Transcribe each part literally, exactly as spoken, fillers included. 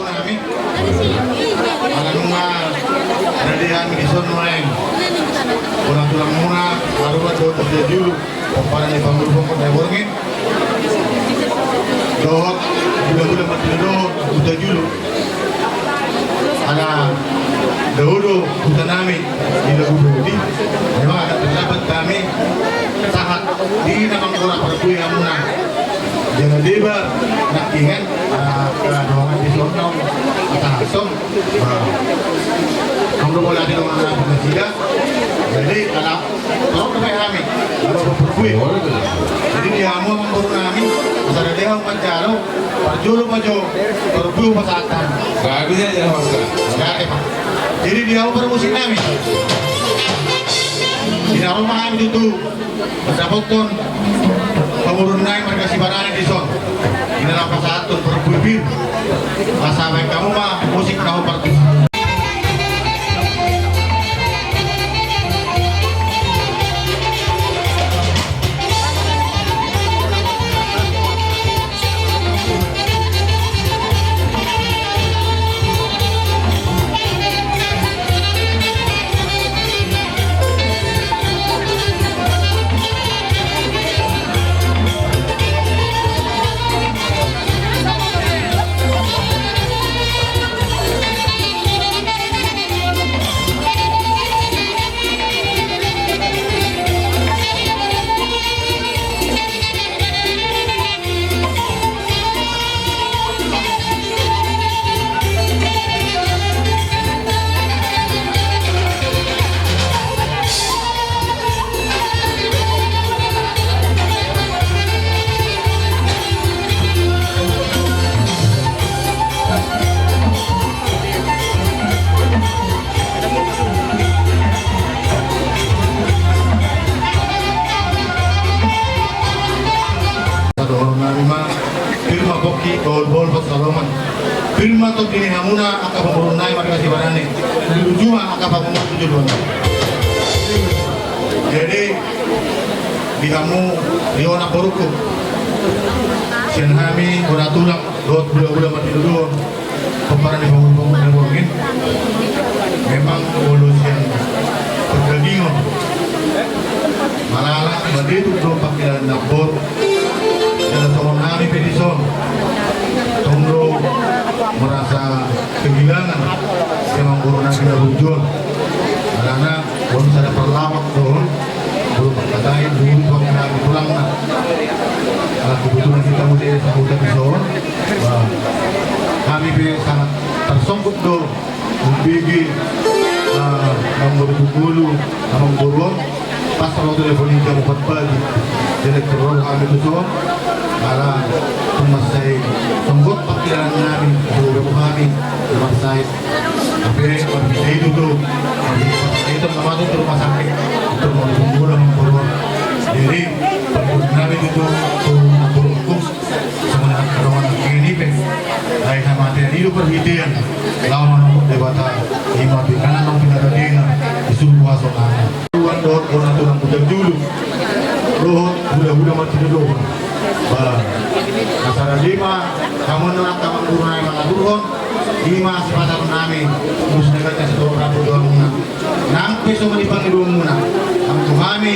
Nami, ala nunga rade hami dison nuaeng, bona tulang muna, aruan dohot muna julu, pomparan ni pangulu pongkot na borngin, dohot hulahula martinodohon, huta julu. Ala dao do huta nami di lagu dodi. Memang agak terlambat kami sahat di na manggora parbue hamuna. Jala deba nangkiningan, ah, keadaan di sono, atau asong. Nah, kamu boleh ada orang anak nasida. Jadi, kalau, kalau ke hami, kalau parbue. Jadi, di hamu amangboru nami, asal ada yang manjalo, parjolo ma jo, parbue pasahat. Gak bisa ya, Mas. Gak ada, Pak. Jadi, di hamu parmusik nami. Di rumah kami itu. Mandapothon pamoruon nai marga Sibarani dison. Di na laho pasahathon parbue pir. Asa baen hamu ma musik na hombar tu. Sadohononnami ma, pir ma pongki, bahulbahul pansalongan. Pir ma tondi ni hamuna angka pamoruon nai marga Sibarani. Di ujung ma angka pamoruon tu joloan. Jadi, di hamu, di anak borungku. Sian hami, bona tulang, dohot hulahula martinodohon. Pomparan ni pangulu pongkot na borngin. Memang molo sian pardagingon, malala, madetuk do pangkilalaan na boru. Jala songon hami pe dison, tong do merasa kehilangan sian amangboru nami na burju on. Alana, on sada parlawak do on. Molo mangkatai, dulu tu angka hami tulangna. Ala kebetulan hita muse sahuta dison. Bah, hami pe sangat tarsonggot do. Umbege, ah, amangboru Bungulu, amangboru on. Pas ro telepon i jam opat pagi. Jadi terus hami tu son. Ala, tung mansai songgot pangkilalaan nami, songgot hami, tung mansai. Hape, marhite i tutu. Marhite i tutu, na masuk tu rumah sakit. Terus mau dibunuh amangboru on. Jadi, pangkilalaan nami tutu, tu amangboru on. Songon i angka dongan nangkin i pe. Ai hamatean i do parhitean. Laho manopot Debata. I ma pe, nang pinaradean i, di suru puasa nami. Tuan dohot bona tulang, huta julu. Dohot hulahula martinodohon. Bah, asa rade ma hamu na angka amangboru nai mangaturhon. I ma sipasahat nami. Muse na gabe sitopot rap do hamuna. Nang pe songon i pangidoanmuna. Anggo hami,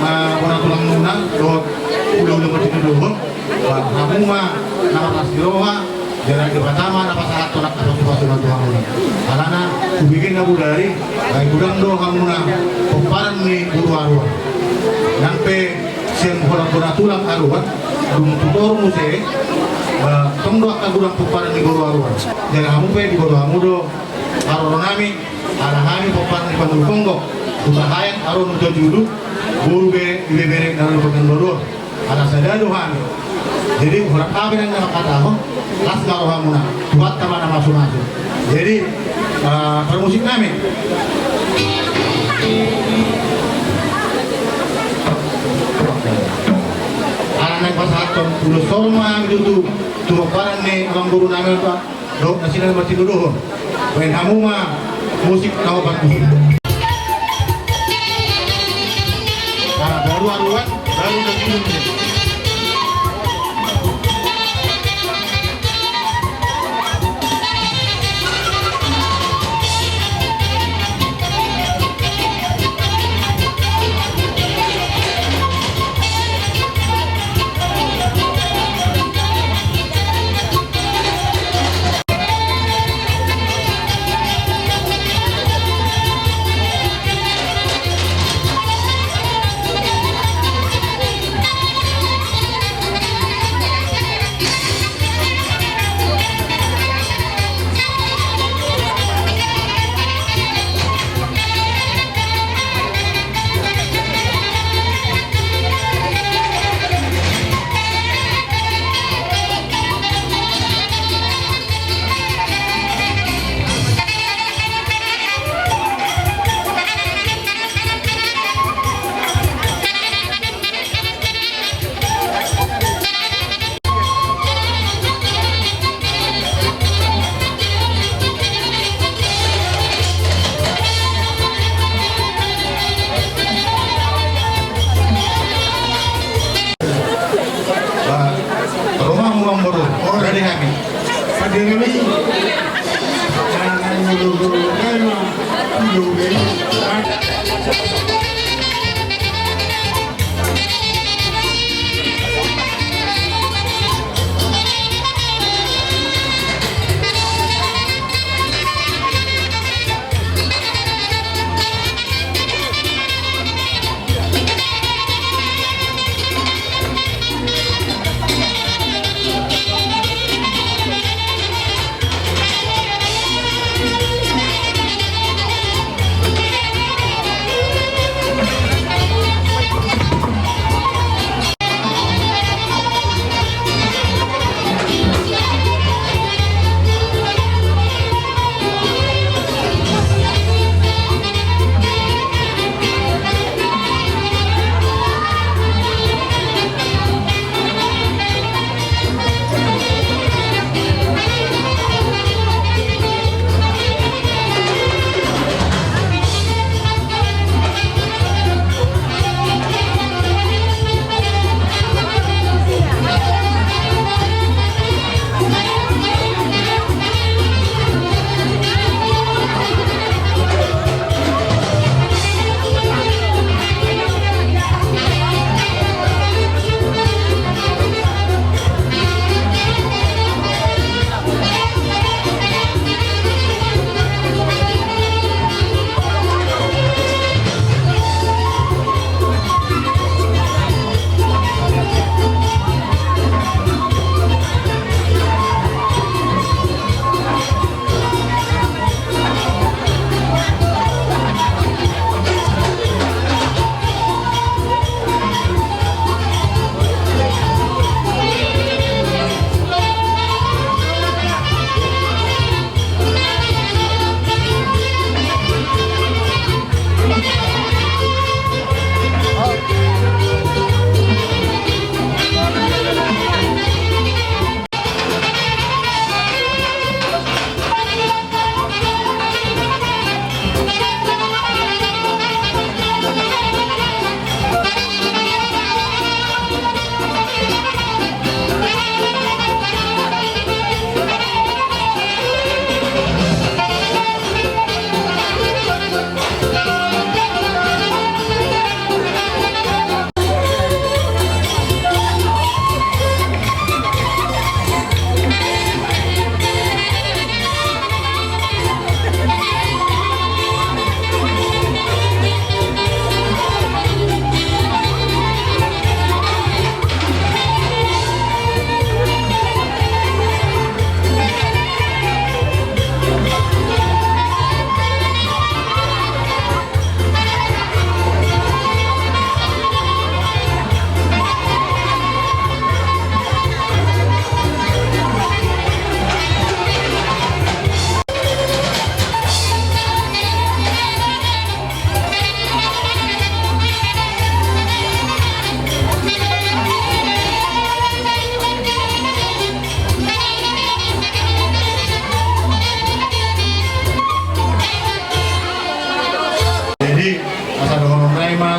ma, bona tulangmuna, dohot hulahula martinodohon. Bah, hamu ma na marlas ni roha. Jala Debata ma na pasahathon angka pasupasuna tu hamuna. Alana, hubege na bodari, ai godang do hamuna pomparan ni boru Aruan. Nang pe sian holan bona tulang Aruan, dung tu toru muse, ba, tong do angka godang pomparan ni boru Aruan. Jala hamu pe diboto hamu do haroro nami, ala hami pomparan ni pangulu pongkot, tu Sahayan, Aruan, Hutajulu, boru be, ibebere na ro di Pekanbaru on. Ala sada do hami. Jadi, holan aha pe na mangkatahon, las ma rohamuna, Tuhanta ma na mamasu-masu. Jadi, eh, parmusik nami. Ala naeng pasahathon ulos sorma hami tutu, tu pomparan ni amangboru nami, Pak. Dohot nasida na martinodohon. Baen hamu ma musik na hombar tu. Ah, baru Aruan, baru Hutajulu.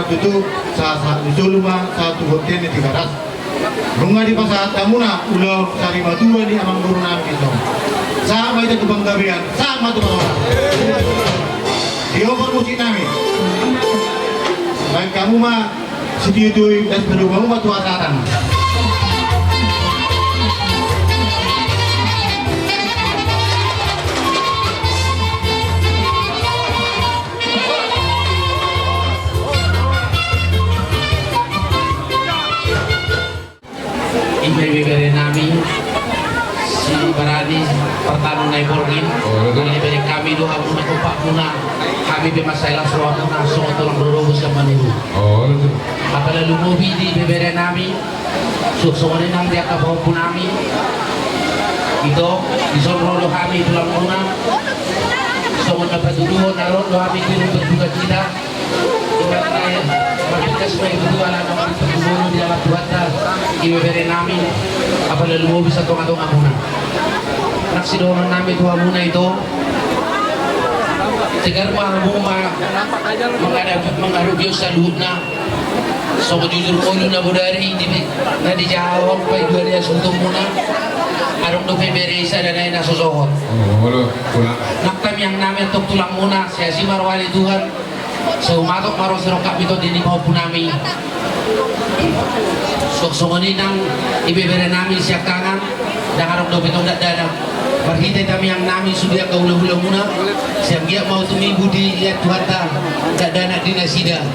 Tutu, sahat-sahat ni solu ma sahat tu bontean ni Tigaras. Nunga dipasahat hamuna ulaon sarimatua ni amangboru nami i. Sahat ma hita tu panggabean, sahat ma tu parhorasan. Diohon musik nami. Baen hamu ma sitiotio i, das padomu ma tu hasahatan. Ima ibebere nami si Barani, partamu na i borngin. Molo bereng hami do hamuna, ompakmuna, hami pe mansai las rohamuna songon tulang rorobot sian Manurung. Apala lumobi di ibebere nami, suang songon i nang di angka pahompu nami. Ito, dison ro do hami tulangmuna. Songon na patuduhon, na ro do hami tu rumah berduka cita. Ibaratna, martungkas ma i tutu ala na martungkas di alam Tuhanta, ibebere nami, apala lumobi sian tonga-tongamuna. Nang sidohonon nami tu hamuna ito, tegar ma hamu ma mangadap-, mangadap-, mangadopi on saluhutna. Songon jujur ngolu na bodari di, na dijahahon paidua ni hasuhutonmuna. Adong dope bere i sada nai na so sohot. Nang tamiang nami antong tulangmuna, sai asi ma roha ni Tuhan. Sai humatop ma roha sirongkap i tondi ni pahompu nami. Suang songon i nang ibebere nami siangkangan, ndang adong dope tong dakdanak. Marhite tamiang nami sude angka hulahulamuna, sai anggiat ma tumibu dilean Tuhanta dakdanak di nasida.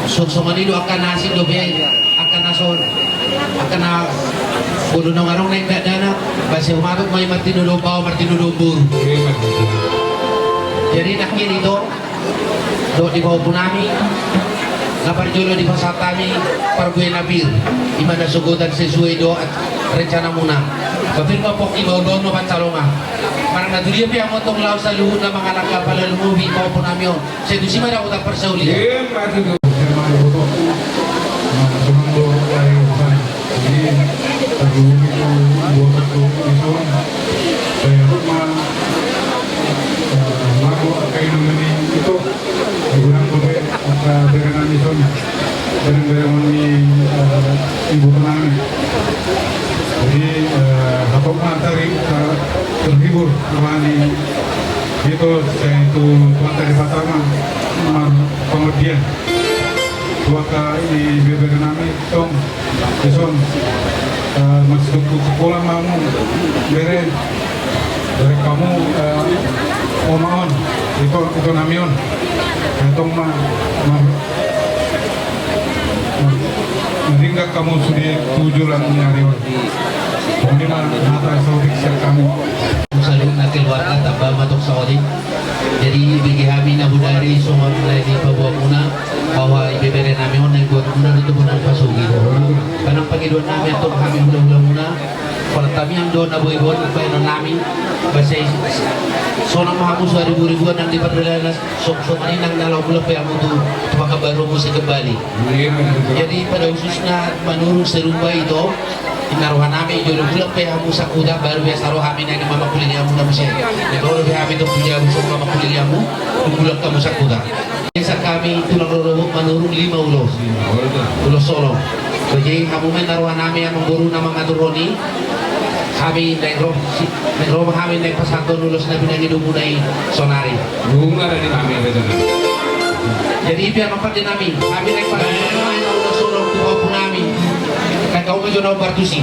Suang songon i do angka na asing dope, angka na so, angka na bodo naung adong naeng dakdanak, ba sai humatop ma i martinodohon bao, martinodohon boru. Jadi nangkin ito, dohot di pahompu nami, na parjolo dipasahat hami parbue na pir, ima na sogotan sesuai dohot rencanamuna. Ba pir ma pongki, ba ulaon ma pansalongan. Manang na tudia pe hamu antong laho saluhutna mangalangka, apala lumobi pahompu nami on. Sai tusi ma dapot parsaulian. Ima tutu. Ima iboto. Ima tutu. Jadi, tarlumobi tu iboto tu dison. Sai adong ma, eh, lagu angka i dulu ni ito. Dibilang tu be, angka bere nami dison. Bere-bere nami, eh, iboto nami. Jadi, eh, hatop ma tari, eh, terhibur roha ni ito, sai tu Tuhanta Debata ma marpangondian tu angka ibebere nami tong dison. Eh, masuk tu sekolah ma hamu, bere, bere hamu, eh, oma on, ito, ito nami on. Antong ma, ma, ma, maringgak hamu sude tu joloan ni ari on. Songon i ma hata saotik sian hami. Saluhutna keluarga tamba ma tong saotik. Jadi bege hami na bodari songon na nipaboamuna, bahwa ibebere nami on na dibuatmuna do tu bona ni pasogi. Manang pangidoan nami antong hami hulahulamuna, pala tamiang do na boi-boi baenon nami, ba sai sonang ma hamu so ribu-ribuan nang di pardalanan. Songon i nang na laho mulak pe hamu tu, tu pangkabaruonmu sai kembali. Jadi pada khususna Manurung Serumba ito, inna roha nami jolo mulak pe hamu sian huta, baru biasa ro hami naeng mamangkulingi hamuna muse. Ito ro pe hami tong tu jabu songon mamangkulingi hamu, dung mulak hamu sian huta. Desa hami tulang rorobot Manurung lima ulos. Ulos Solo. Jadi hamu ma inna roha nami, amangboru na mangaturhon i. Hami naeng ro, naeng ro ma hami naeng pasahathon ulos na pinangidomuna i sonari. Jadi i pe ma pande nami, hami naeng pasahathon ulos Solo tu pahompu nami. Naeng hamu ma jo na hombar tusi.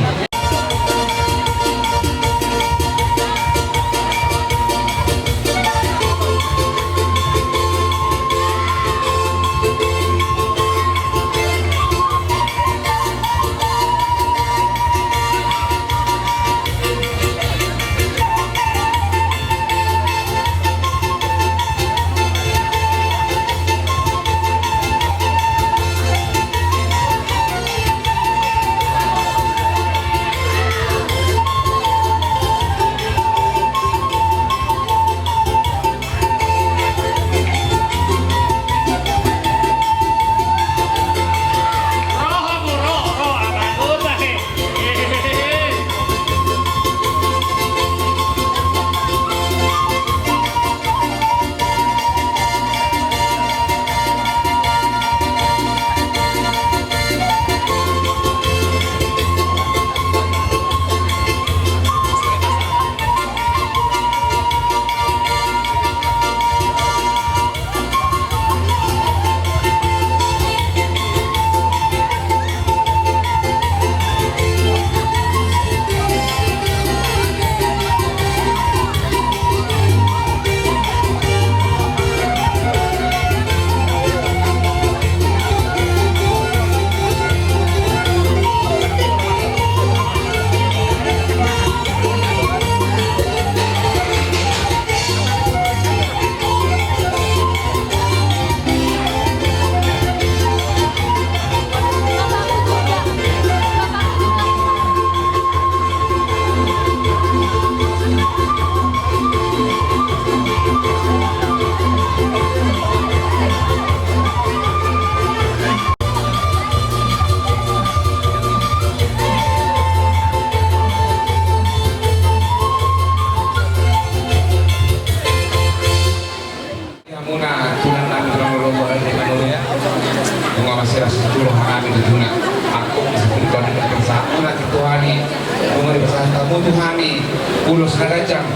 Hami ulos na ganjang,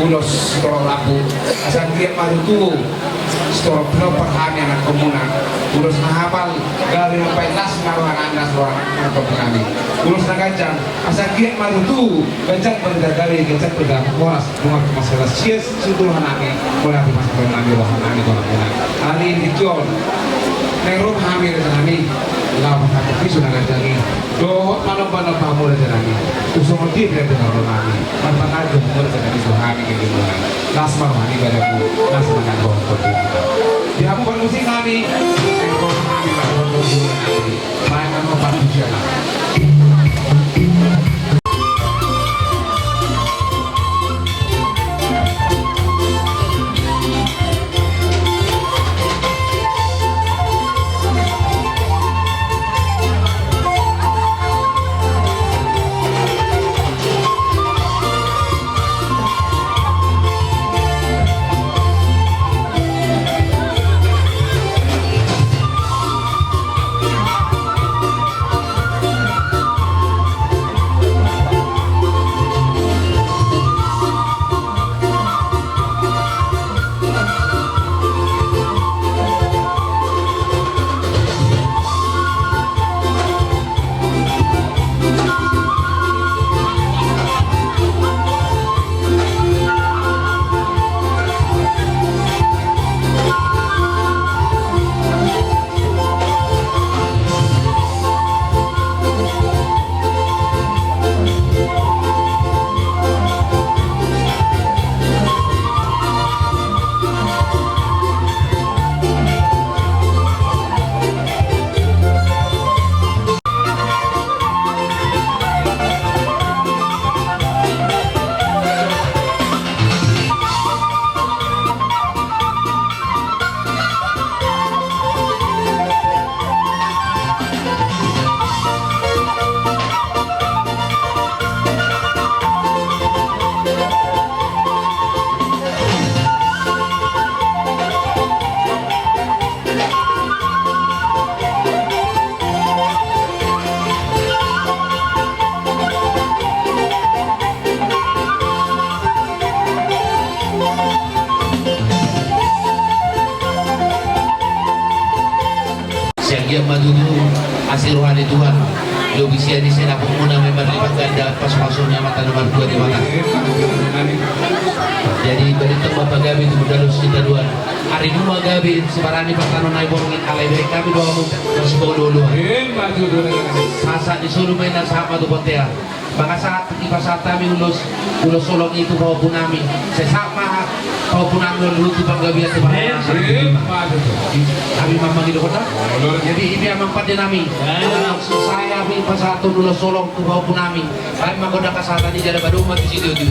ulos sitorop rambu, asa anggiat ma tutu sitorop pinompar hami anakkonmuna. Ulos na hapal, gabe mambahen las ma rohanami, las rohanami. Ulos na ganjang, asa anggiat ma tutu ganjang ma hita gabe, ganjang ma hita horas, nunga masalah sias situhan hami, mulai masalah nami rohanami, rohanami. Alani i di tingki on naeng ro hami, rohanami, laho manghatai pisu na ganjang i. Dohot manomba-nomba hamu, rajanami. Tung songon dia pe dohononnami. Marpangago hamu, rajanami, tu hami, kegemuan. Las ma roha ni badanmu, las ma nang roha ni tondi. Di hamu parmusik nami, eh, roha nami, roha ni tondi. Baen ma parmusik nami. Sai anggiat ma tutu asi roha ni Tuhan, lobi sian i sai dapotmuna ma i marlipat ganda, pasupasu ni Amanta na martua Debata. Jadi, barita ma pagabe tu mudalus kita dua. Ari nunga gabe sibarani partanon nai borngin, alai baen hami do hamu masipaolo-oloan. Sahat-sahat ni solu ma i, na sahat ma tu bontean. Mangasa dipasahat hami ulos, ulos holong i tu pahompu nami. Sai sahat ma pahompu nami on tu panggabean tu partanon. Hami ma mangido hona. Jadi, i ma amang pande nami. Langsung saja hami pasahathon ulos holong tu pahompu nami. Baen ma gondang hasahatan i jala padomu ma tu situtu.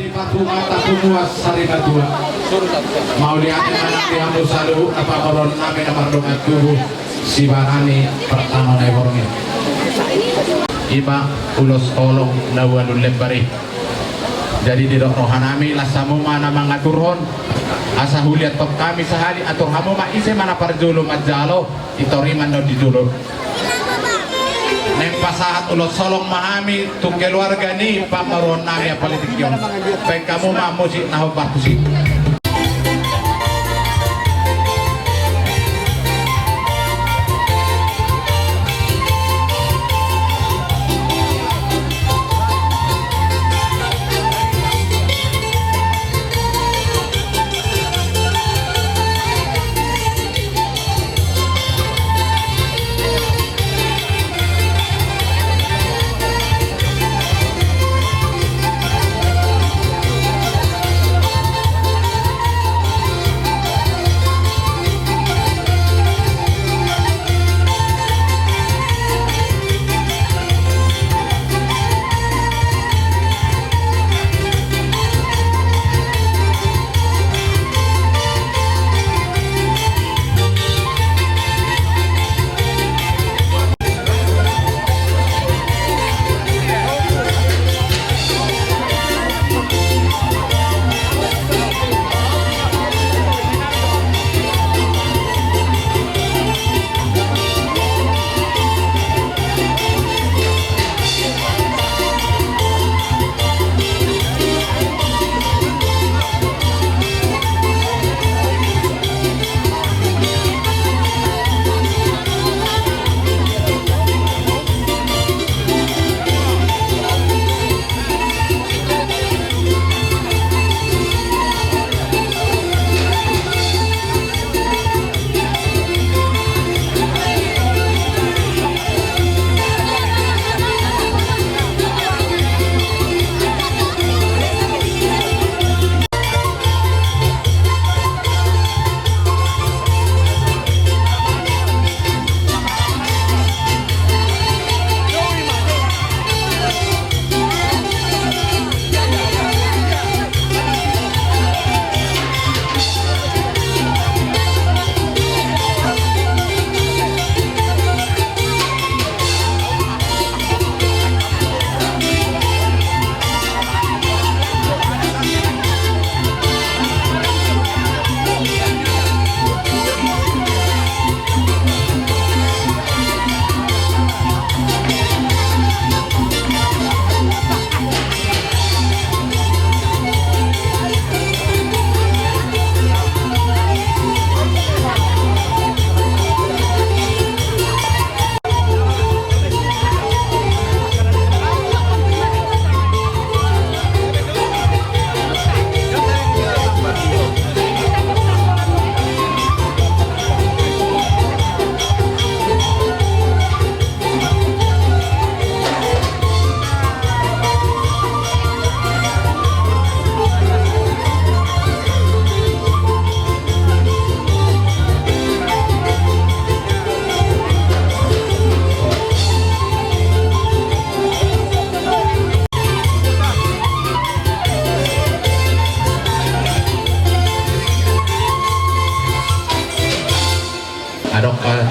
Di patungan tapunguas sari matua. Mauliate ma nang di hamu saluhutna pamoruon nami na mardongan tubu, sibarani partanon nai borngin. I ma ulos holong na ualu lembar i. Jadi didok roha nami, las hamu ma na mangaturhon, asa huliathon hami sahali, atur hamu ma ise ma na parjolo manjalo, ditorima do di jolo. Naeng pasahat ulos holong ma hami tu keluarga ni pamoruon nami, apala di tingki on. Baen hamu ma musik na hombar tusi.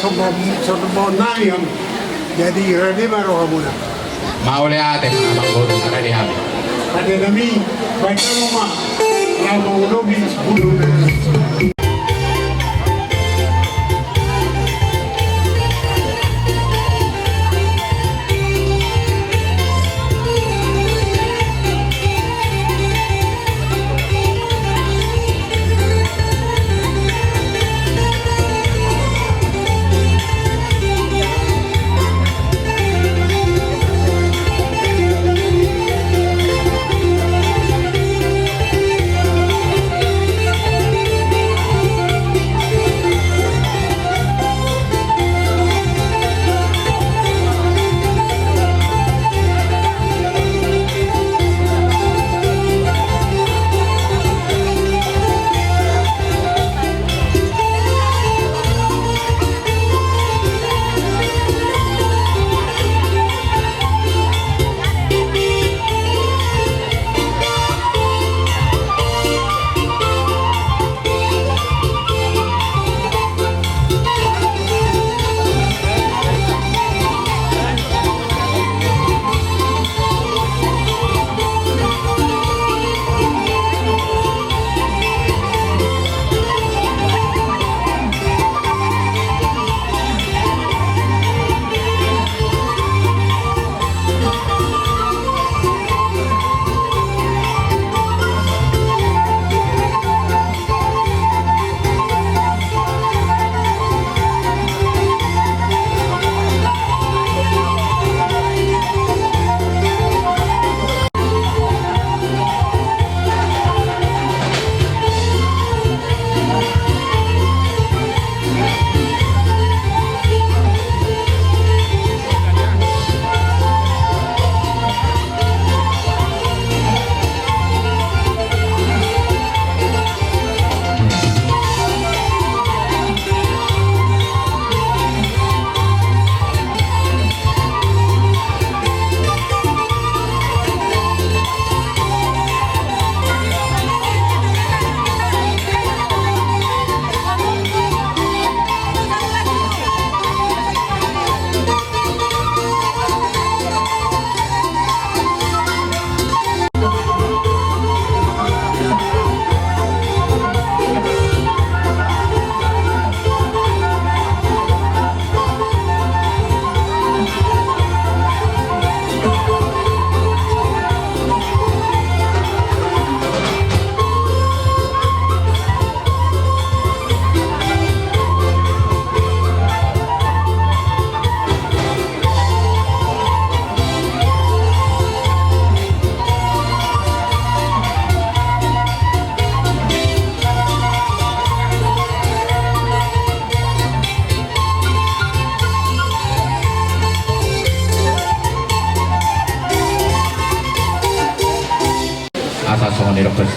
sombong, sombong nami hamu. Jadi rade ma rohamuna. Mauliate ma amangboru, rade hami. Rade nami, baca ma. Lama ulobi, ulobi.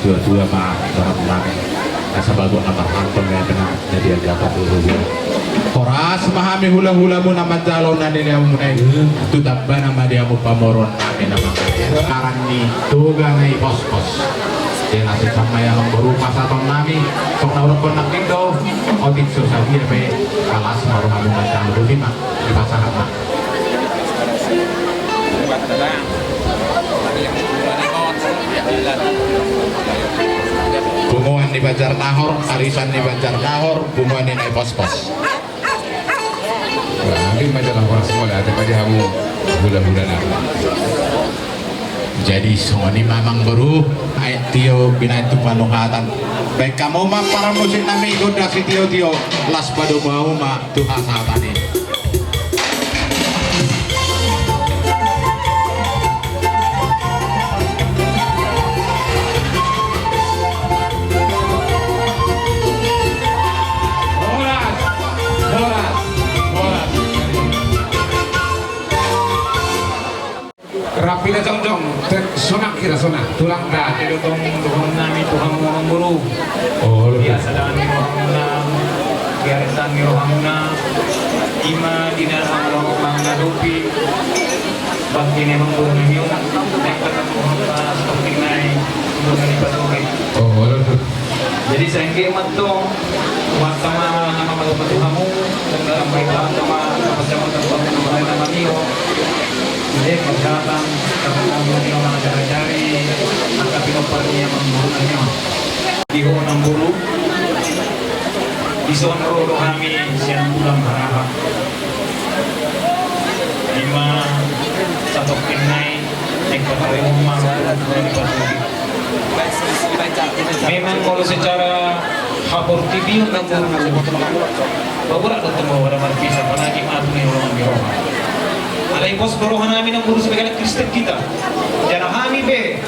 Tua-tua ma dohonon nami, asa bagot na marhantong ma hami na di angka parhulahulaan. Horas ma hami hulahulamuna manjalo na nilehonmuna i, tu tambana ma di hamu pamoruon nami na mangkatai. Aran ni Toga Naipospos. Jala sisama i amangboru pasahaton nami, tong na urokkon nangkin do, otik so sadia pe, horas ma rohamu manjalo, boti ma. Dipasahat ma. Punguan ni Banjar Nahor, arisan ni Banjar Nahor, punguan ni Naipospos. Wah, nangkin ma jala horas mauliate ma di hamu hulahula nami. Jadi songon i ma amangboru, aek tio binahen tu panungkatan. Baen hamu ma parmusik nami gondang sitiotio, laos padomu hamu ma tu hasahatan i. Horas, horas, horas. Rap hita jongjong, sonang hita sonang, tulang ta. Jadi tong dohonon nami tu hamu amangboru. Oh, biasa dang ni rohamuna, biasa dang ni rohamuna. Ima di na mangadopi bangke ni amangboru nami on, naeng pe tong dohonon na satorop nai, dohonon na dipatuge. Oh, horas. Jadi sai anggiat ma tong, Tuhanta ma na mamatupa tu hamu, dan dalam baik Tuhanta ma na pasahathon tu hamu na mangido. Jadi pasahathon tu hamu na mangido, mangajar-ajari angka pinompar ni amangboru nami on. Di ho amangboru, dison ro do hami sian Tulang Harahap. Ima satorop nai, naeng pe tong dohonon ma, dohonon na dipatuge. Memang molo secara haportibion na, paborat do tong, wada marpisah, apalagi matu ni roha ni roha. Alai pos do roha nami amangboru sebagai halak Kristen hita. Jala hami pe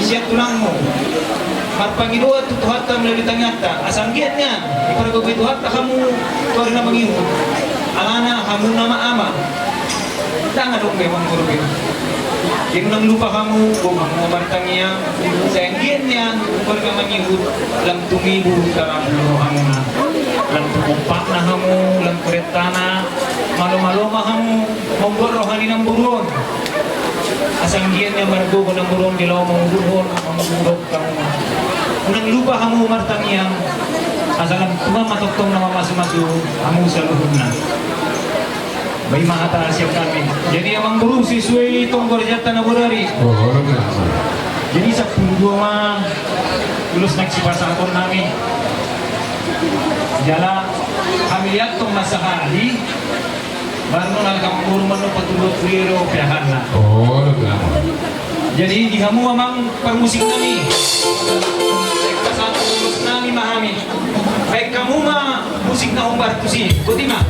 sian tulangmu marpangidoan tu Tuhanta melalui tangiangta, asa anggiat nian dipargogoi Tuhanta hamu tu ari na mangihut. Alana hamu nama ama. Dang adong be amangboru be. Jadi unang lupa hamu, gok hamu martangiang, sai anggiat nian tu ari na mangihut, lam tu ngibu tarapul rohamuna. Lam tu pompakna hamu, lam tu rentana, malo-malo ma hamu mambuat roha ni namboru on. Asa anggiat nian margogo namboru on di laho mangudurhon, mangudurhon hamu. Unang lupa hamu martangiang, asa lam tua ma tongtong na mamasu-masu hamu saluhutna. Ba i ma hata sian hami. Jadi amangboru, sesuai tong goarjanta na bodari. Oh, horas. Jadi sampulu dua ma ulos na sipasahaton nami. Jala hami liathon ma sahali. Baru na kam buru manu patulot kuliah do piahanna. Oh, horas. Jadi di hamu amang parmusik nami. Pasahaton ulos nami ma hami. Baen hamu ma musik na hombar tusi. Boti ma.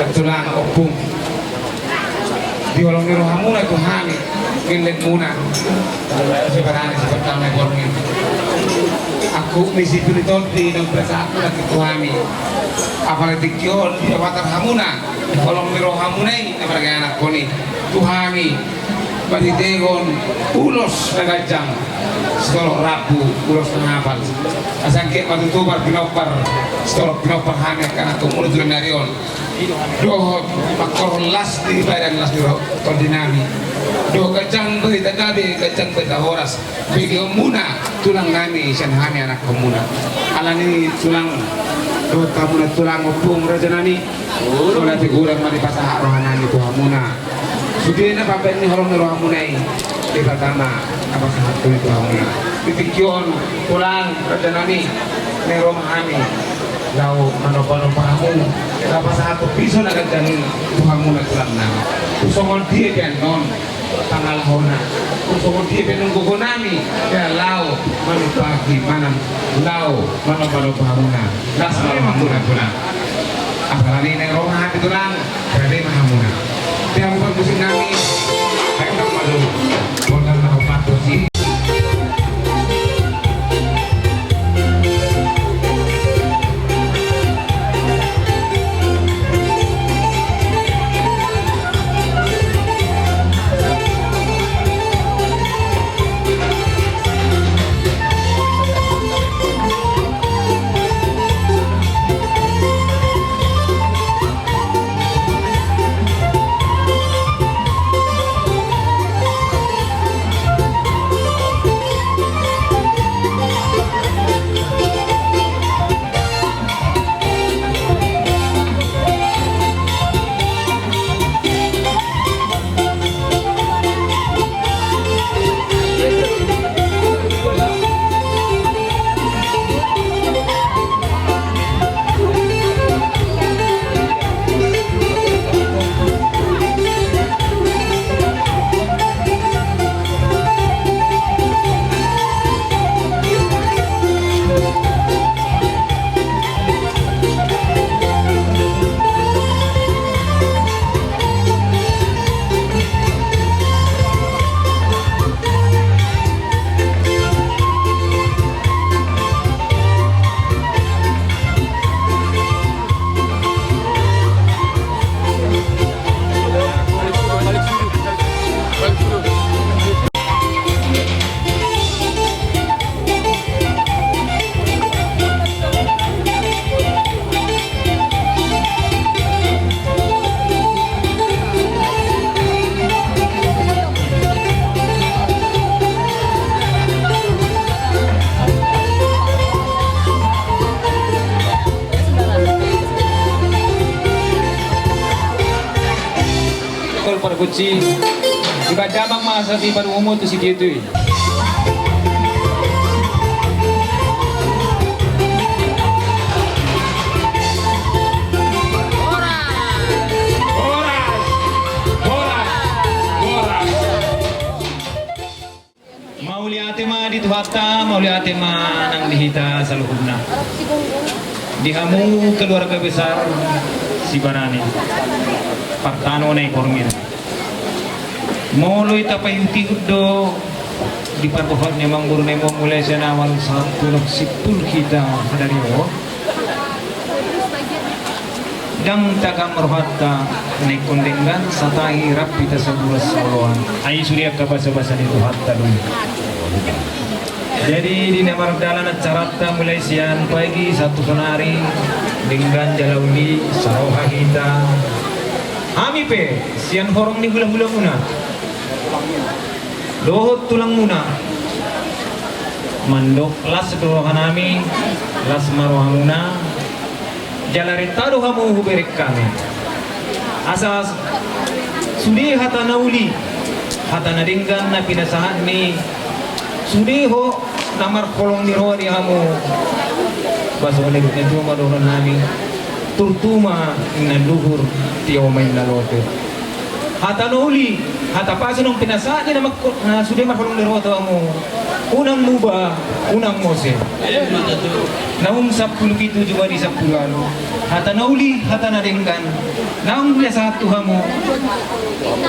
Tulang, ompung, di holong ni rohamuna tu hami, gellengmuna, sibarani, sipartama i borngin. Angkup ni sipir ni tondi naung pinasahatmuna tu hami. Apala tingki on dipapatar hamuna holong ni rohamuna i na marga anakkon i tu hami, marhitehon ulos na ganjang, sitorop rambu, ulos na hapal. Asa anggiat ma tutu marpinompar, sitorop pinompar hami angka anakkon muna tu ari on. Dohot mangkorhon las ni badan, las ni roha tondinami. Dohot ganjang barita gabe, ganjang barita horas. Begeonmuna tulangnami sian hami anakkon muna. Alani tulang, dohot hamuna tulang, ompung, rajanami. Mauliate godang ma dipasahat rohanami tu hamuna. Sude na pambaen ni holong ni rohamuna i, Debata ma na pasahathon i tu hamuna. Di tingki on, tulang, rajanami, naeng ro ma hami laho manombanomba hamu, laho pasahathon piso na ganjang i tu hamuna tulangnami. Tung songon dia pe annon pangalahona, tung songon dia pe annon gogonami, ia laho manumpahi manang laho manombanomba hamuna. Las ma rohamuna, tulang. Apalagi naeng ro ma hami, tulang, rade ma hamuna. Di hamu parmusiknami, baen ma jo gondang na hombar tusi. Tol pargonsi, dibaen damang ma asa diparungum tu sitio-tio i. Horas! Horas! Horas! Mauliate ma di Tuhanta, mauliate ma nang di hita saluhutna. Di hamu keluarga besar Sibarani, partano na i borngin. Molo i tapaihutihut do di pardohot ni amangboru na i, mulai sian awal sahat tu na simpul hita sadari on. Ndang tagam rohanta na ingkon denggan, satahi rap hita saburas saoloan. Ai sude angka basabasa ni Tuhanta do i. Jadi di na mardalan acaranta mulai sian pagi sahat tu saonari, denggan jala uli saroha hita. Hami pe sian horong ni hulahulamuna dohot tulangmuna mandok las do rohanami, las ma rohamuna, jala renta do hamu hubereng hami. Asa sude hata na uli, hata na denggan na pinasahat ni sude ho na marholong ni roha di hamu, ba songon na didok ni natua ma dohononnami: Turtu ma inna luhur, tio ma inna lote. Hata na uli, hata pasu naung pinasahat ni na mangko-, na sude marholong ni roha tu hamu. Unang muba, unang mose. Naung sampulu pitu jumadi sampulu ualu. Hata na uli, hata na denggan. Naung dipasahat tu hamu.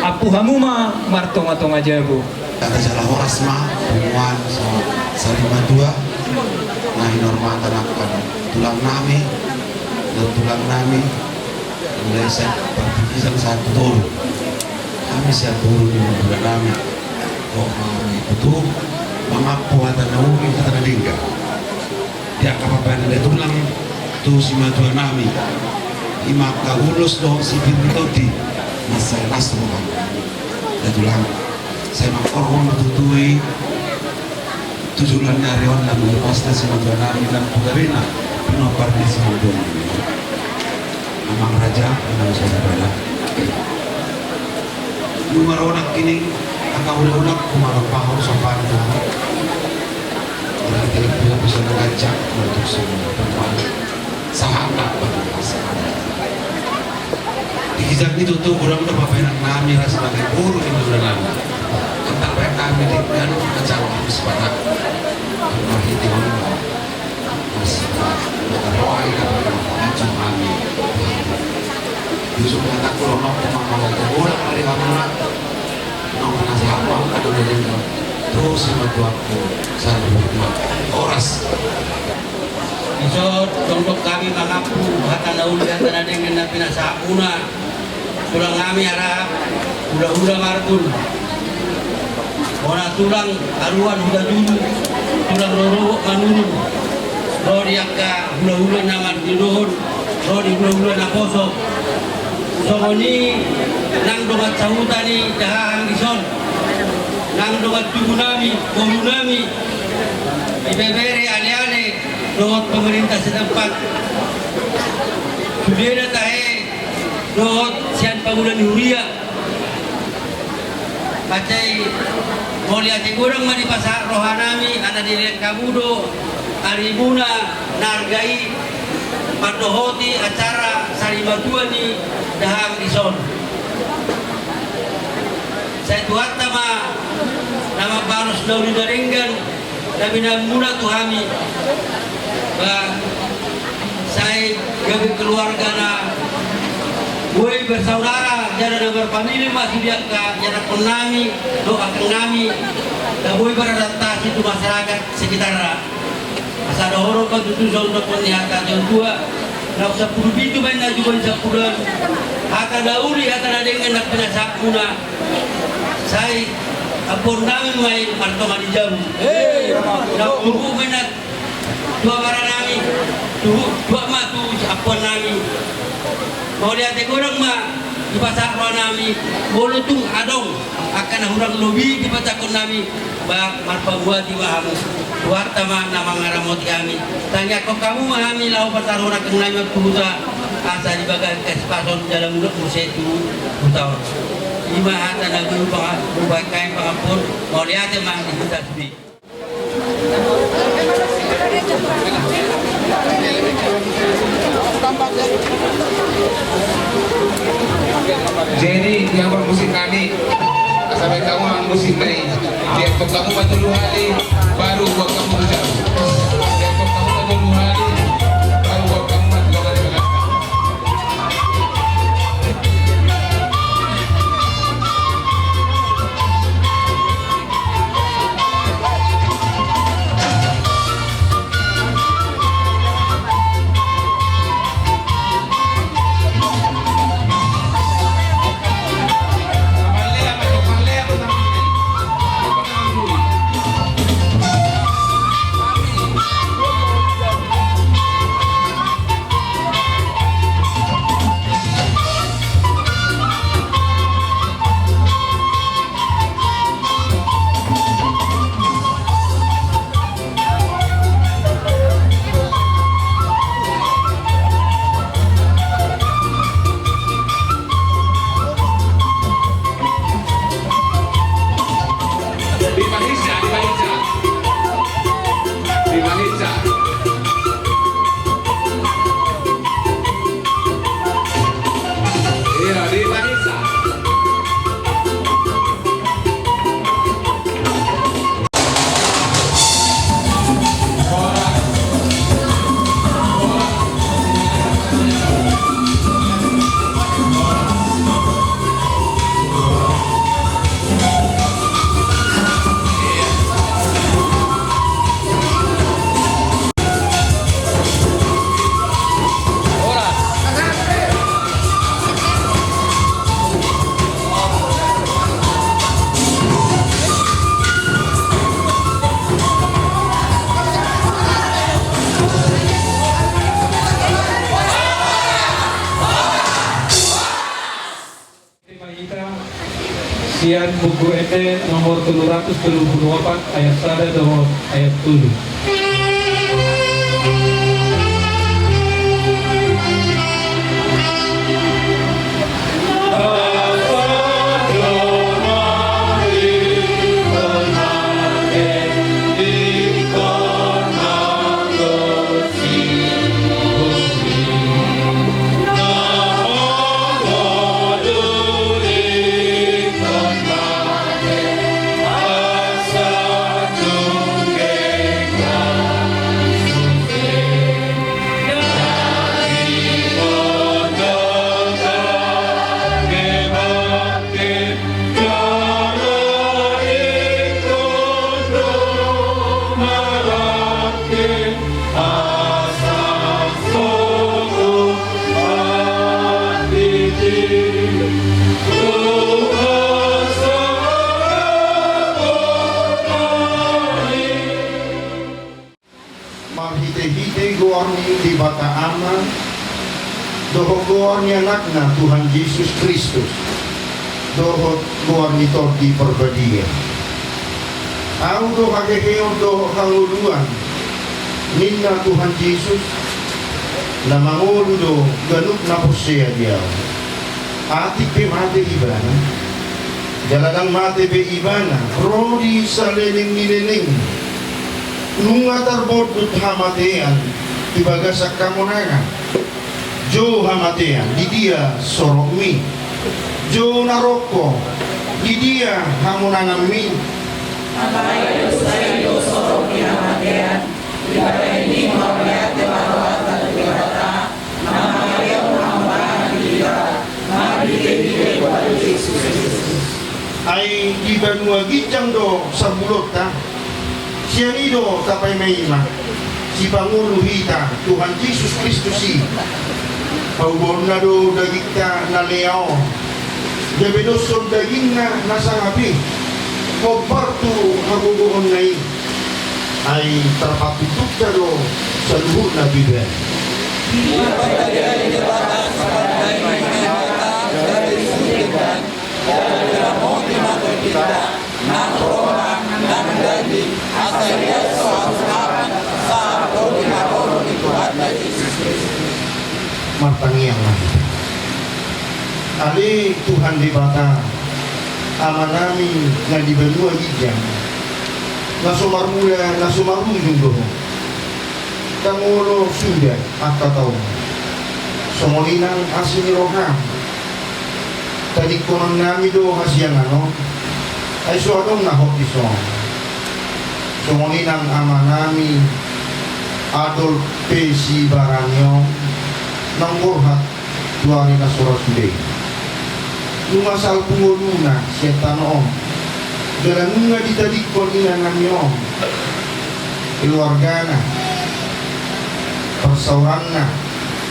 Ampu hamu ma martonga-tonga jabu. Hata jala horas ma punguan sa-, sarimatua na hinurmatan angka tulang nami, dohot tulang nami, mulai sian partingkian sahat tu toru. Hami sian toru ni tulang nami, dohot hami tutu mangampu hata na uli, hata na denggan. Di angka pambahenan ni tulang tu simatua nami, ima angka ulos dohot sipir ni tondi, mansai las roha ni tulang. Sai mangkorhon ma tutu i tu joloan ni ari on, lam di pesta simatua nami, lam tu gabena pinompar ni simatua nami. Amang raja, amang saudara. Nunga ro nangkining angka hulahula, humarap pahor sopan tu orang tua, bisa mengajak untuk semua teman. Sahat ma bagi pasangan. Di ginjang ni tutu godang do pambahenan nami ro sebagai guru ni tulang nami. Antar baen nami denggan, antar nami sepakat. Marhite on. Mas, mata roa i dapat macam kami. Yusuf kata kurang mampu mambawa tu bola dari hamuna. Nong na sahapa ada dari terus simatua ku satu rumah. Horas. Dison, dongdok hami mangampu hata na uli, hata na denggan na pinasahatmuna. Tulang nami ara hulahula Marbun. Bona tulang aruan huta Julu, tulang rorobot Manurung. Ro di angka hulahula na marnidohon, ro di hulahula naposo. Songon i nang dongan sahuta ni dahahang dison, nang dongan tubu nami, boru nami, ibebere, aleale, dohot pemerintah setempat. Sudena tahe dohot sian pangula ni huria. Mansai mauliate godang ma dipasahat roha nami, ala dilehon hamu do arimuna na arga i mandohoti acara sarimatua ni dahahang dison. Sai Tuhanta ma na mambalos na uli na denggan na binaenmuna tu hami. Ba, sai gabe keluarga na boi bersaudara, jala na berfamili ma sude angka ianakhon nami dohot akang nami, na boi beradaptasi tu masyarakat sekitarna. Asa dohonon ma tutu songon didok ni hata ni natua-tua, naung sampulu pitu ma i na jumadi sampulu ualu. Hata na uli, hata na denggan na pinasahatmuna. Sai ampuon nami ma i martonga ni jabu. Hei, na tubu ma i na tu abara nami, tu, tuat ma tu ampuon nami. Mauliate godang ma dipasahat roha nami, molo tung adong angka na hurang lobi dipasahathon nami, ba marpabuati ma hamu. Tuhanta ma na mangaramoti hami. Tangiangkon hamu ma hami laho pasahathon akang nami tu huta, asa dibagak hasipason jala mulak muse tu huta on. I ma hata na boi hubahen hami pangampuon, mauliate ma di hita sude. Jadi, yang bermusik nani, sampai kamu musik nai, dia kamu maju dua kali, baru buat kamu kerja. Dia kamu maju dua kali, baru buat kamu maju dua kali. Sian Buku Ende nomor tolu ratus tolu pulu opat, ayat sada dohot ayat tolu. Marhitehite goar ni Debata Ama, dohot goar ni Anakna Tuhan Jesus Kristus, dohot goar ni Tondi Parbadia. Ahu do haheheon dohot hangoluan, ninna Tuhan Jesus, na mangolu do ganup na porsea di Ahu. Atik pe mate ibana, jala ndang mate be ibana ro di saleleng ni leleng. Nunga tarbondut hamatean di bagasan hamonangan. Jo hamatean, di dia sorokmi? Jo narok ho, di dia hamonanganmi? Alai do sai do sorok ni hamatean, di bagasan i mauliate ma rohanta tu Debata, na mangalehon hamonangan di hita marhitehite Tuhan Jesus Kristus. Ai di banua ginjang do sambulonta. Sian i do tapaima-ima sipangolu hita Tuhan Jesus Kristus i. Paubaonna do dagingta na lea on, gabe doshon dagingna na sangap i, hombar tu hagogoonna i. Ai tarpatutukta do saluhutna tu ibana. Martangiang ma hita. Ale Tuhan Debata, Amanami na di banua ginjang, na so marmula na so marujung do Ho. Ndang olo suda angka taon. Songon i nang asi ni roham. Tadingkononnami do hasiangan on, ai so adong na hot dison. Songon i nang amanami Adolf P. Sibarani on, naung borhat tu ari na so ra sude i. Nunga salpu ngoluna sian tano on, jala nunga ditadingkon inanami on, keluargana, parsaoranna,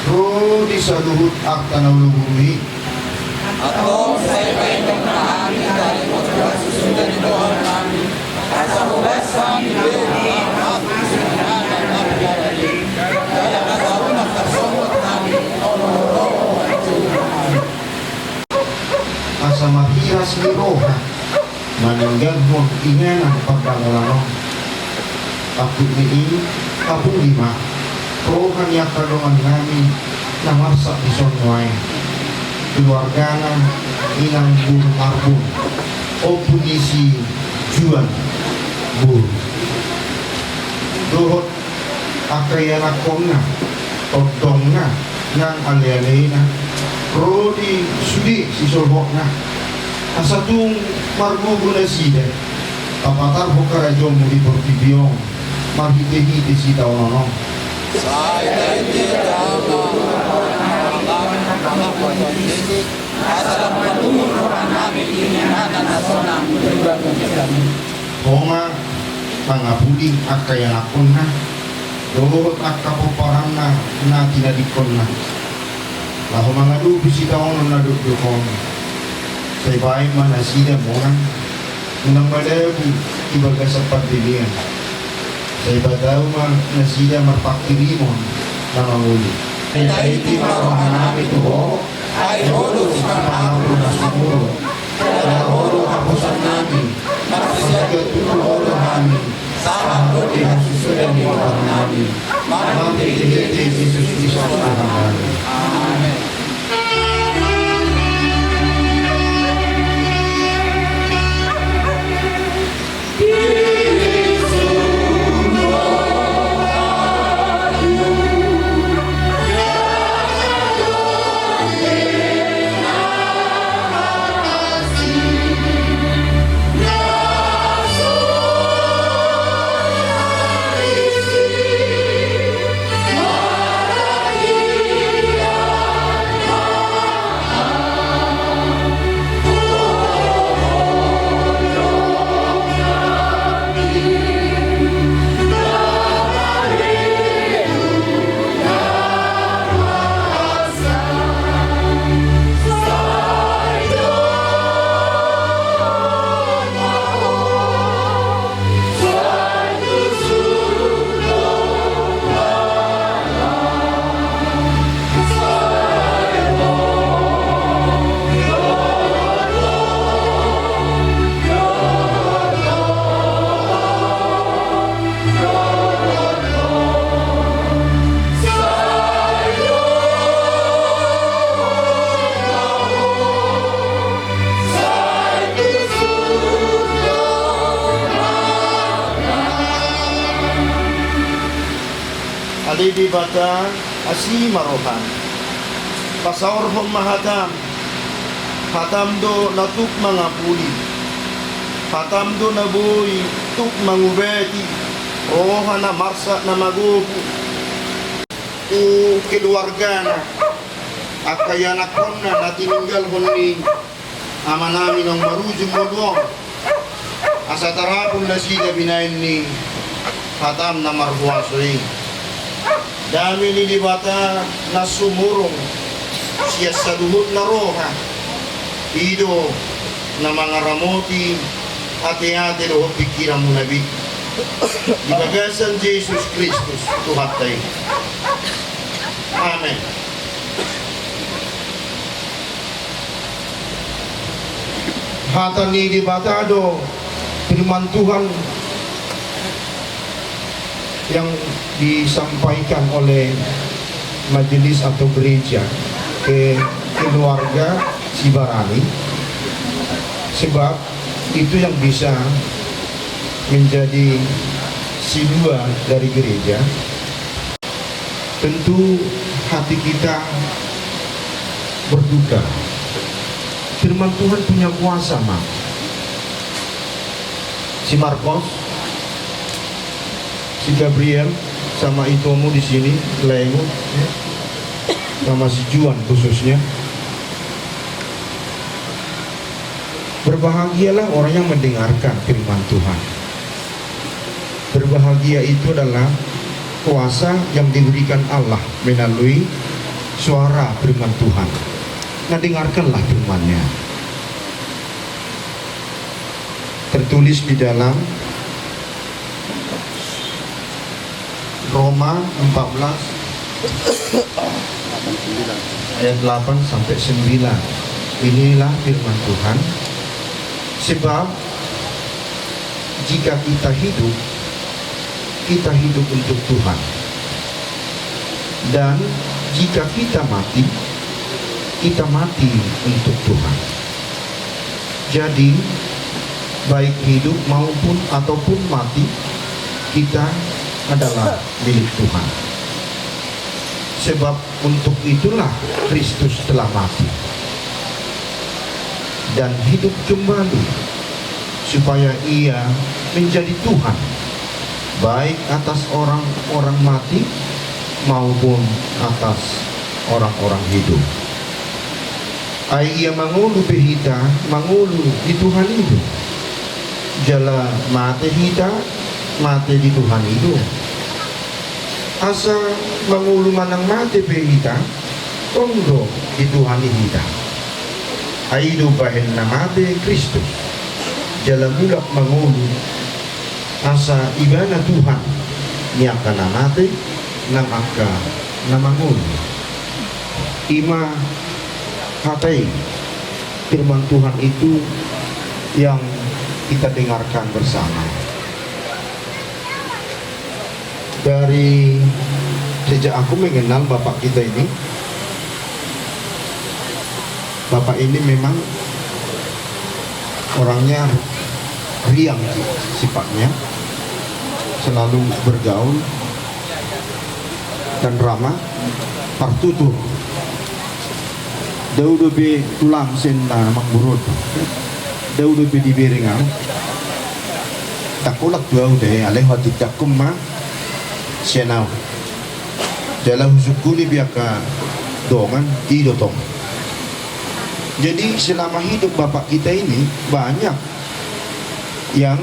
ro di saluhut arta na olo guru i. Antong sai paingot ma hami taringot tu hasusutan ni rohanami. Asa marhiras ni roha maninggalhon inganan pardalanan on. Angkup ni i, apuli ma roha ni angka dongannami na marsak dison nuaeng. Keluargana inang Bur Marbun, ompu ni si Juan Bur, dohot angka ianakkonna, tondongna, nang alealena, ro di sude sisolhotna, asa tung margogo nasida papatarhon harajaonmu di portibi on. Marhitehite sitaonon on. Sai taitehon ma rohanami, asa lam manuhur rohanami di inganan na sonang. Ho ma mangapuli angka ianakkonna dohot angka pomparanna na tinadingkonna, laho mangadopi sitaonon na dokdok on. Sai baen ma nasida monang, unang madabu di bagasan pandemian. Sai patau ma nasida marpangkirimon na mangolu. Sai taiti ma rohanami tu Ho, ai Ho do sipangampun na sumurung, jala Ho do Debata, asi ma roham. Pasaorhon ma hatam. Hatam do na tuk mangapuli. Hatam do na boi tuk mangubati roha na marsak na magopu tu keluargana, angka ianakhonna na tininggalhon ni amanami naung marujung ngolu on, asa tarapul nasida binahen ni hatam na marhuaso i. Dame ni Debata na sumurung sian saluhutna roha, i do na mangaramoti ateate dohot pingkiranmuna be. Di bagasan Jesus Kristus Tuhanta i. Amen. Hata ni Debata do, firman Tuhan yang disampaikan oleh majelis atau gereja ke keluarga Sibarani, sebab itu yang bisa menjadi silua dari gereja. Tentu hati kita berduka. Firman Tuhan punya kuasa, Mak. Si Marcos, si Gabriel, sama itomu di sini, laengmu, ya. Sama si Juan khususnya. Berbahagialah orang yang mendengarkan firman Tuhan. Berbahagia itu adalah kuasa yang diberikan Allah melalui suara firman Tuhan. Nah, dengarkanlah firman-Nya. Tertulis di dalam Roma empat belas ayat delapan sampai sembilan. Inilah firman Tuhan. Sebab jika kita hidup, kita hidup untuk Tuhan. Dan jika kita mati, kita mati untuk Tuhan. Jadi, baik hidup maupun ataupun mati, kita adalah milik Tuhan. Sebab untuk itulah Kristus telah mati dan hidup kembali, supaya Ia menjadi Tuhan, baik atas orang-orang mati maupun atas orang-orang hidup. Ai ia mangolu pe hita, mangolu di Tuhan i do. Jala mate hita, mate di Tuhan i do. Asa mangolu manang mate pe hita, tong do di Tuhan i hita. Ai i do bahen na mate Kristus, jala mulak mangolu, asa Ibana Tuhan ni angka na mate nang angka na mangolu. I ma hata i, firman Tuhan itu yang kita dengarkan bersama. Dari sejak aku mengenal bapak kita ini, bapak ini memang orangnya riang sifatnya, selalu bergaul dan ramah, partutur. Dao dope tulang sian na mangguron. Dao dope dibereng au. Tangkolak tu au da, alai hatitakon ma sian au. Jala husungkuni pe angka dongan, i do tong. Jadi selama hidup bapak kita ini banyak yang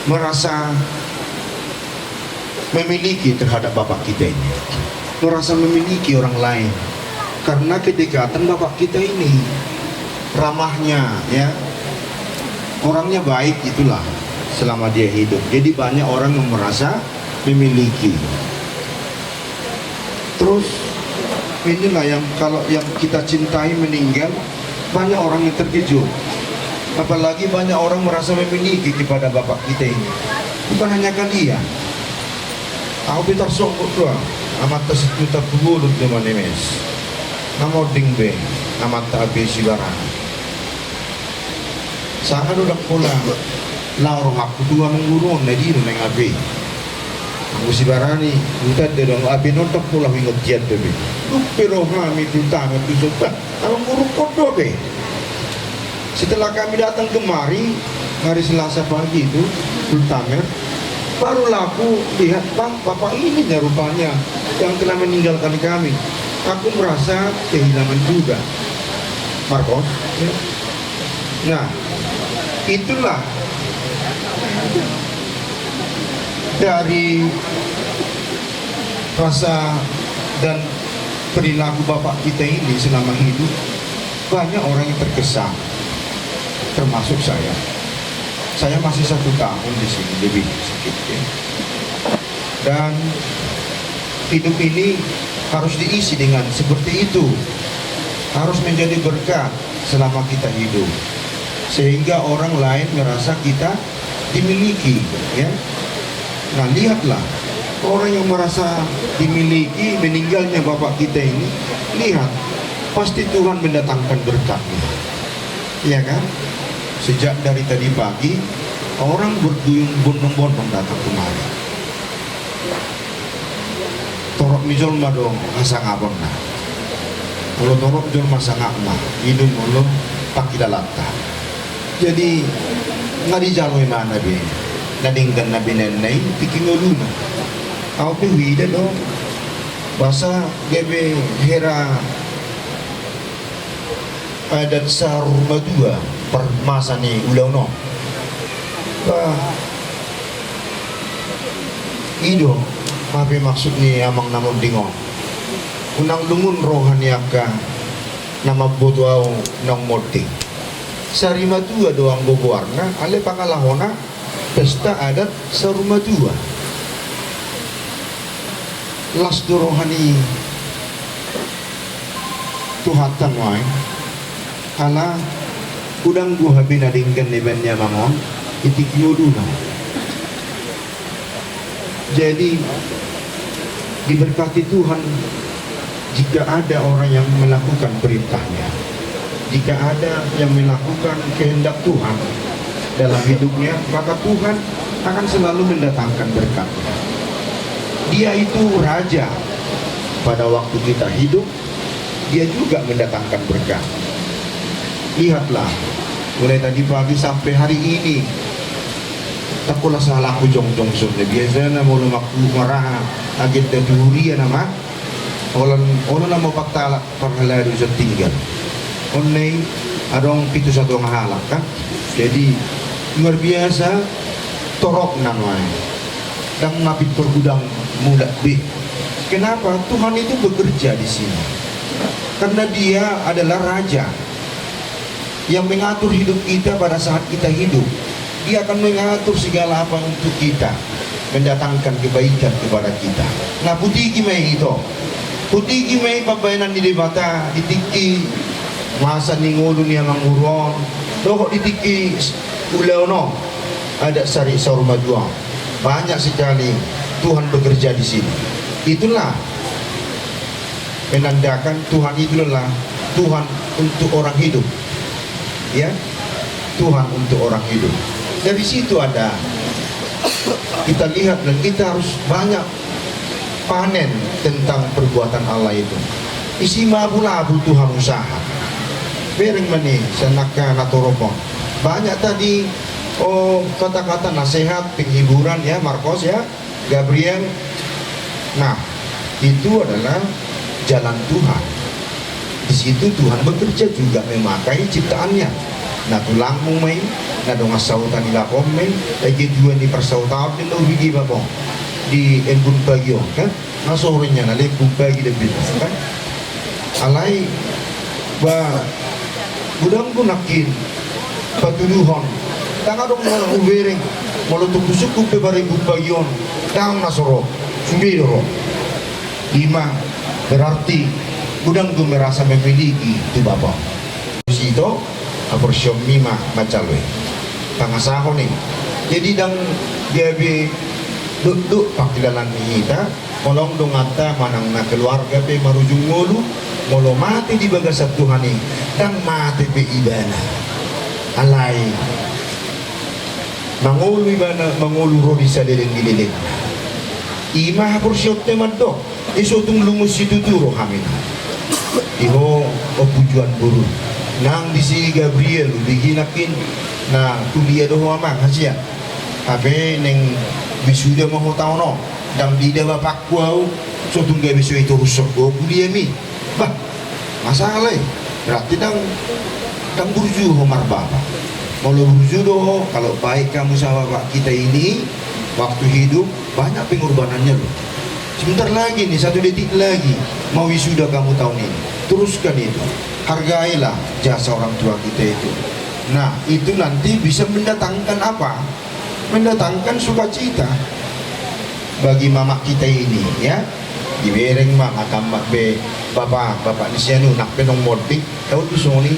merasa memiliki terhadap bapak kita ini, merasa memiliki orang lain karena kedekatan bapak kita ini, ramahnya, ya, orangnya baik itulah selama dia hidup. Jadi banyak orang yang merasa memiliki. Terus inilah yang kalau yang kita cintai meninggal, banyak orang yang terkejut. Apalagi banyak orang merasa memiliki kepada bapak kita ini. Bukan hanya kalian. Au pe tarsonggot do au, amanta Situmorang Hutabolon do manemes. Na monding be amanta Abe Sibarani. Sanga do ndang pola laho rohangku tu amang guru on, na di do naeng Abe. Musi barani, huta de dong, abe nonton pola huingot tian dope. Lupe rohami tu tama tu sopa, amang guru kodo be. Setelah kami datang kemari, hari Selasa pagi itu, Sultamer, barulah aku lihat, "Bang, bapak ini ya rupanya yang telah meninggalkan kami." Aku merasa kehilangan juga. Marcos, ya. Nah, itulah dari rasa dan perilaku bapak kita ini selama hidup, banyak orang yang terkesan, termasuk saya. Saya masih satu tahun di sini, lebih sedikit, ya. Dan hidup ini harus diisi dengan seperti itu, harus menjadi berkat selama kita hidup, sehingga orang lain merasa kita dimiliki, ya. Nah, lihatlah, orang yang merasa dimiliki, meninggalnya bapak kita ini, lihat, pasti Tuhan mendatangkan berkatnya, ya kan? Sejak dari tadi pagi, orang berduyun bondong-bondong datang kemari. Torop ni jolma do hasangaponna. Molo torop jolma sangapna, i do molo pangkilalanta. Jadi, nga dijalo imana be na denggan na binahenna i tingki ngoluna. Au pe huida do, boasa gabe hera adat saur matua, parmasa ni ulaon on. Bah, i do hape maksud ni amang na monding on. Unang lungun roha ni angka na mamboto au naung monding. Sari matua do anggo goarna, alai pangalahona pesta adat saur matua. Las do roha ni Tuhanta nuaeng, ala godang do hape na denggan na ibaen ni amang on di tingki ngoluna. Jadi, diberkati Tuhan jika ada orang yang melakukan perintah-Nya. Jika ada yang melakukan kehendak Tuhan dalam hidupnya, maka Tuhan akan selalu mendatangkan berkat-Nya. Dia itu raja pada waktu kita hidup, Dia juga mendatangkan berkat. Lihatlah, mulai tadi pagi sampai hari ini, ndang pola sahalakku jongjong songon na biasana, molo mangku maraha agenda tu huria nama, olo, olo nama patala parhalado so tinggal. On na i adong pitu satonga halak, kan? Jadi, luar biasa toropna nuaeng. Ndang na pintor godang mulak be. Kenapa? Tuhan itu bekerja di sini. Karena Dia adalah Raja yang mengatur hidup kita pada saat kita hidup. Dia akan mengatur segala apa untuk kita, mendatangkan kebaikan kepada kita. Nah, putiki ma i, ito. Putiki ma i pambahenan ni Debata di tingki masa ni ngolu ni amang guru on, dohot di tingki ulaon on, adat sari saur matua on. Banyak sekali Tuhan bekerja di sini. Itulah menandakan Tuhan itu adalah Tuhan untuk orang hidup. Ya, Tuhan untuk orang hidup. Dari situ ada, kita lihat dan kita harus banyak panen tentang perbuatan Allah itu. Isi ma abu-abu tu hamu sahat. Bereng ma ni sian angka na torop on. Banyak tadi, oh, kata-kata nasihat, penghiburan, ya, Marcos, ya. Gabriel. Nah, itu adalah jalan Tuhan. Di situ Tuhan bekerja juga memakai ciptaan-Nya. Na tulangmu ma i, na dongan sahuta ni bapam ma i, ai ketua ni parsahuta on do na hubege bapam di embun pagi on, kan? Na sore nian, alai embun pagi do, kan? Alai, ba, godang do nangkin patuduhon. Ndang adong na hubereng, molo tung husungkun pe baru embun pagi on, ndang na so ro, sude do ro. I ma berarti godang do merasa memiliki tu bapam. Di situ, haporseaonmi ma manjalo i, pangasahon i. Jadi ndang gabe dokdok pangkilalaan ni hita. Molo donganta manang na keluarga pe marujung ngolu, molo mate di bagasan Tuhan i, ndang mate pe ibana. Alai mangolu ibana, mangolu ro di saleleng ni lelengna. Ima haporseaonta mandok, i so tung lungun situtu rohami. Di ho, Ompu Juan Boru. Nang disi Gabriel, di ginangkin, na kuliah do ho amang, hasian. Hape naeng wisuda ma ho taon on, ndang diida bapakku au, so tung gabe so itorushon ho kuliahmi. Bah, masalah i, berarti ndang, ndang burju ho marbapa. Molo burju do ho, kalau baik kamu sama bapak kita ini, waktu hidup, banyak pengorbanannya loh. Sebentar lagi nih, satu detik lagi, mau wisuda kamu tahun ini. Teruskan itu. Hargailah jasa orang tua kita itu. Nah, itu nanti bisa mendatangkan apa? Mendatangkan sukacita bagi mamak kita ini, ya. Dibereng ma, mangkamat be, bapak, bapak ni si anu, nang pe naung monding, tahu tu soni,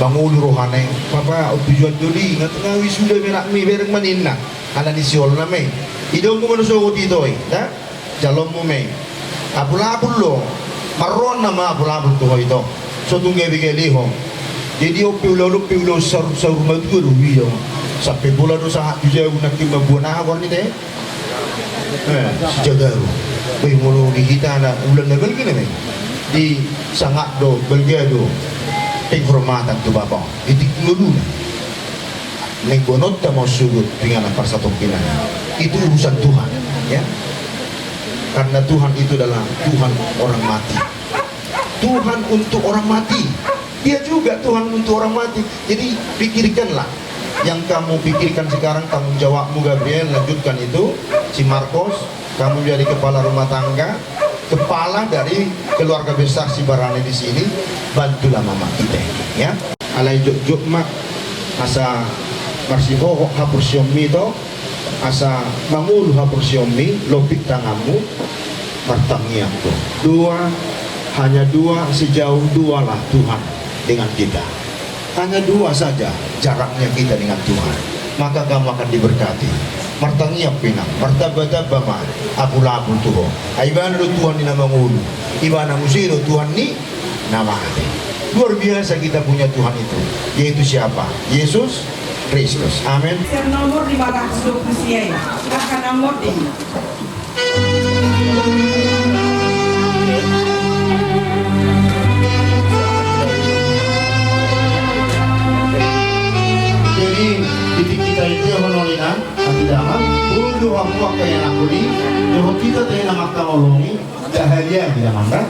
mangolu rohana, bapak, Ompu Juan do di, nga tengah wisuda menakmi, bereng ma ninna, ala ni si olna me. Idongku manu sogot itoi, ya. Jaloonmu me. Apul-apul do. Marroan nama apul-apul tu ho ito. So tung gabe galehon. Jadi on pe ulaon, on pe ulaon saur, saur matua do, uida. Sampe pola do sahat tu jabu nangkin mamboan aha goar ni te. Eh, si jagaru. Boi molo di hita na ulaon na balga na me. Di sangat do, balga do. Penghormatan tu bapa. Di tingki ngoluna. Naeng boanonta ma on sogot tu inganan parsatongkinan. Itu urusan Tuhan, ya. Karena Tuhan itu adalah Tuhan orang mati. Tuhan untuk orang mati. Dia juga Tuhan untuk orang mati. Jadi pikirkanlah. Yang kamu pikirkan sekarang tanggung jawabmu, Gabriel, lanjutkan itu. Si Marcos, kamu jadi kepala rumah tangga, kepala dari keluarga besar Sibarani di sini, bantulah mamak kita ini, ya. Alai jotjot ma, asa marsihohot haporseaonmi to, asa mangolu haporseaonmi, lompit tanganmu, martangiang do. Dua, hanya dua, sejauh dualah Tuhan dengan kita. Hanya dua saja jaraknya kita dengan Tuhan, maka kamu akan diberkati. Martangiang pe inang, martamba-tamba ma apul-apul tu ho. Ai ibana do Tuhan ni na mangolu, ibana muse do Tuhan ni na mate. Luar biasa kita punya Tuhan itu, yaitu siapa? Yesus Kristus. Amin. Ser nomor lima ratus dua puluh sia i, angka na monding. Jadi, di tingki taendehon on, inang, angka damang, olo do hamu angka ianakhon i, dohot hita tahe na mangkaholongi, bahagia di damang, kan?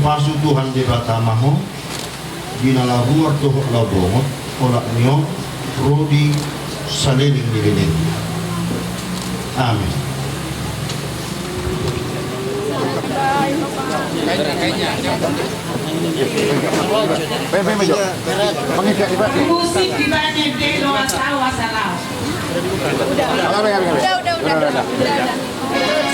Pasu Tuhan Debata ma ho, di na laho ruar dohot laho bongot, olat ni on ro di saleleng ni lelengna. Amen. Musik di balik delo asal asal. Udah, udah, udah.